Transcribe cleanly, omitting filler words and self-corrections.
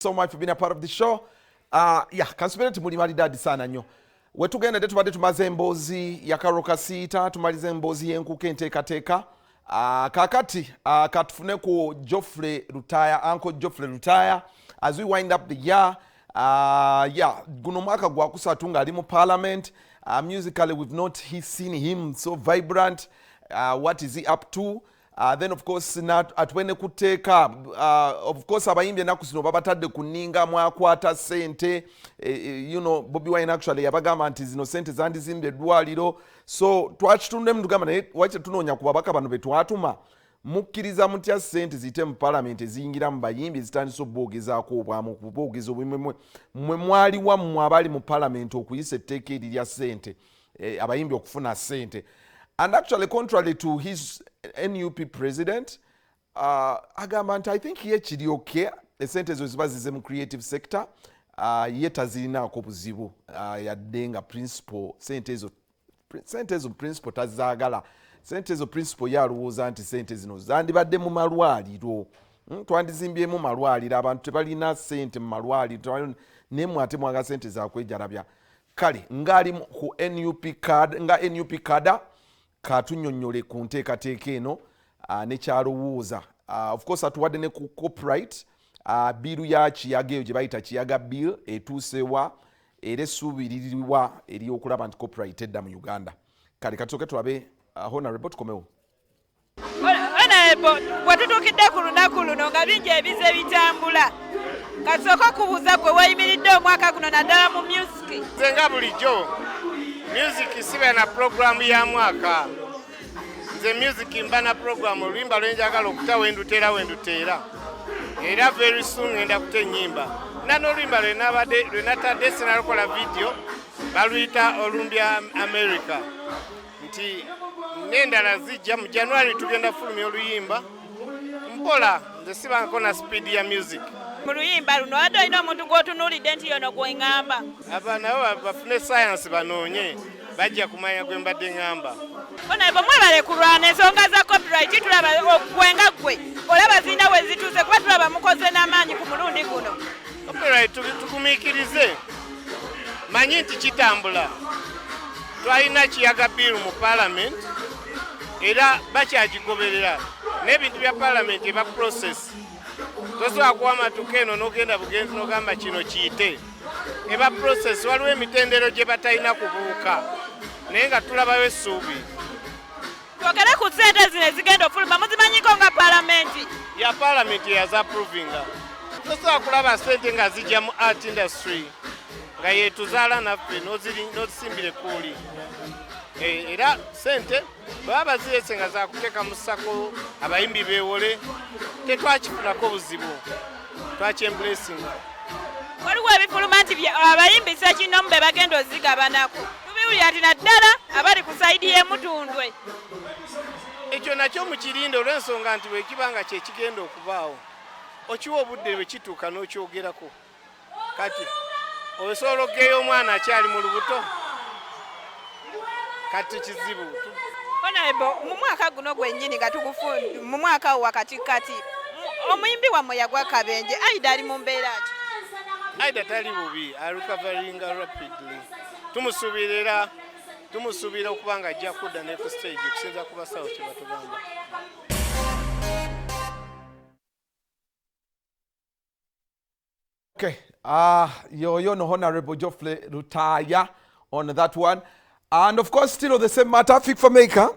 So much for being a part of the show. Yeah, kansubire nti muli malidadi sana nnyo. Wetugenda tubadde tumaze emboozi ya Karole Kasita, tumalize emboozi y'enkuka enteekateeka. Kakati katufune ku Geoffrey Lutaaya, Uncle Geoffrey Lutaaya, as we wind up the year. Yeah, guno mwaka gwa kusatu ng'ali mu parliament. Musically, we've not seen him so vibrant. What is he up to? Then of course atwene kuteeka, of course abayimbi ennaku zino babatadde ku nninga mwakwata ssente. Bobi Wine actually yabagamba nti zino ssente zandizimbye eddwaliro, so twakitundemu tugamba naye waki tunoonya ku babaka bano be twatuma, mukkiriza mutya ssente ziyite mu palamenti eziyingira mu bayimbi ezitandise oboogezaako obwamu okuboogeza obumwe mwe mwaliwa mmwe abali mu palamenti okuyisa etteeka erirya ssente, abayimbi okufuna ssente? And actually, contrary to his NUP president, agamba nti I think ye kiri okay, esente ezo ziba zize mu creative sector, ye tazirinaako buzibu, yadde nga principal sente ezo principal tazaagala. Sente ezo principal ye alowooza nti sente zino zandibadde mu malwaliro. Twandizimbyemu malwaliro, abantu tebalina sente mu malwaliro, naye mwe ate mwaga sente zakwejalabya. Kale ngaali ku NUP card, nga NUP kada katunyonnyole ku nteekateeka eno nekyalowooza. Of course atuwadde ne ku copyright bill ya Kiyaga eyo gye bayita Kiyaga Bill etuusewa, era essuubi liriwa ery'okulaba nti copyright edda mu Uganda? Kale katusooke tulabe honorable, tukomewo. Honorable, bwe tutuukidde ku lunaku luno nga bingi ebize bitambula, kasooka okubuuza gwe wayimiridde omwaka guno naddala mu music. Nze nga bulijjo music siba na puroguramu ya mwaka. Nze music mba na puroguramu, oluyimba lwenjagala okuta wenduteera wenduteera, era very soon ngenda kuta ennyimba na n'oluyimba lwenabadde lwenatadde sinalukola video, baluyita Olumbya America, nti n'endala zijja mu January, tugenda fulumya oluyimba mpola. Nze sibangako na speed ya music. Mu luyimba luno wadde olina omuntu gw'otunuulidde nti yono gwe ŋŋamba? Aba nabo bafune science banoonye, bajja kumanya gwe mbadde ŋŋamba. Honorable, mwebale kulwana ensonga za copyright. Tulaba gwe nga gwe olaba zirina we zituuse, kuba tulaba mukoze n'amaanyi ku mulundi guno. Copyright tugumiikirize, manyi nti kitambula. Twalina Kiyaga Bill mu parliament era bakyagigoberera, n'ebintu bya parliament eba process, tosobola kuwa matuka eno n'ogenda bugenzi n'ogamba kino kiyite. Eba process, waliwo emitendero gye batalina kubuuka, naye nga tulabayo essuubi. Twogere ku ssente zino ezigenda ofuluma, muzimanyiko nga palamenti? Ya parliament yazaapprovinga. Tosobola kulaba sente nga zijja mu art industry nga yetuzaala naffe n'ozisimbira ekkuuli. Era sente baba bazirese nga zakuteeka mu SACCO abayimbi beewole, tetwakifunako buzibu, twakyembracinga. Waliwo ebifuluma nti abayimbi ssekinomu be bagenda ozigabanako, tubiwulira nti naddala abali ku side y'emutundwe. Ekyo nakyo mukirinde, olw'ensonga nti bwekiba nga kyekigenda okubaawo, okiwa obudde bwe kituuka n'okyogerako. Kati osobola okugeya omwana akyali mu lubuto? Kati kizibu. Honorable, mu mwaka guno gwennyini nga tugufu mu mwaka wakati kati, omuyimbi wammwe yagwa kabenje, Aida ali mu mbeera ki? Aida tali bubi, arecoveringa rapidly. Tumusuubira, era tumusuubira okuba nga ajja kudda ne ku stage, okusinza ku basawo kye batugamba. Okay, yoyo no Honorable Geoffrey Lutaaya on that one. And of course, still on the same matter, Fik Fameica,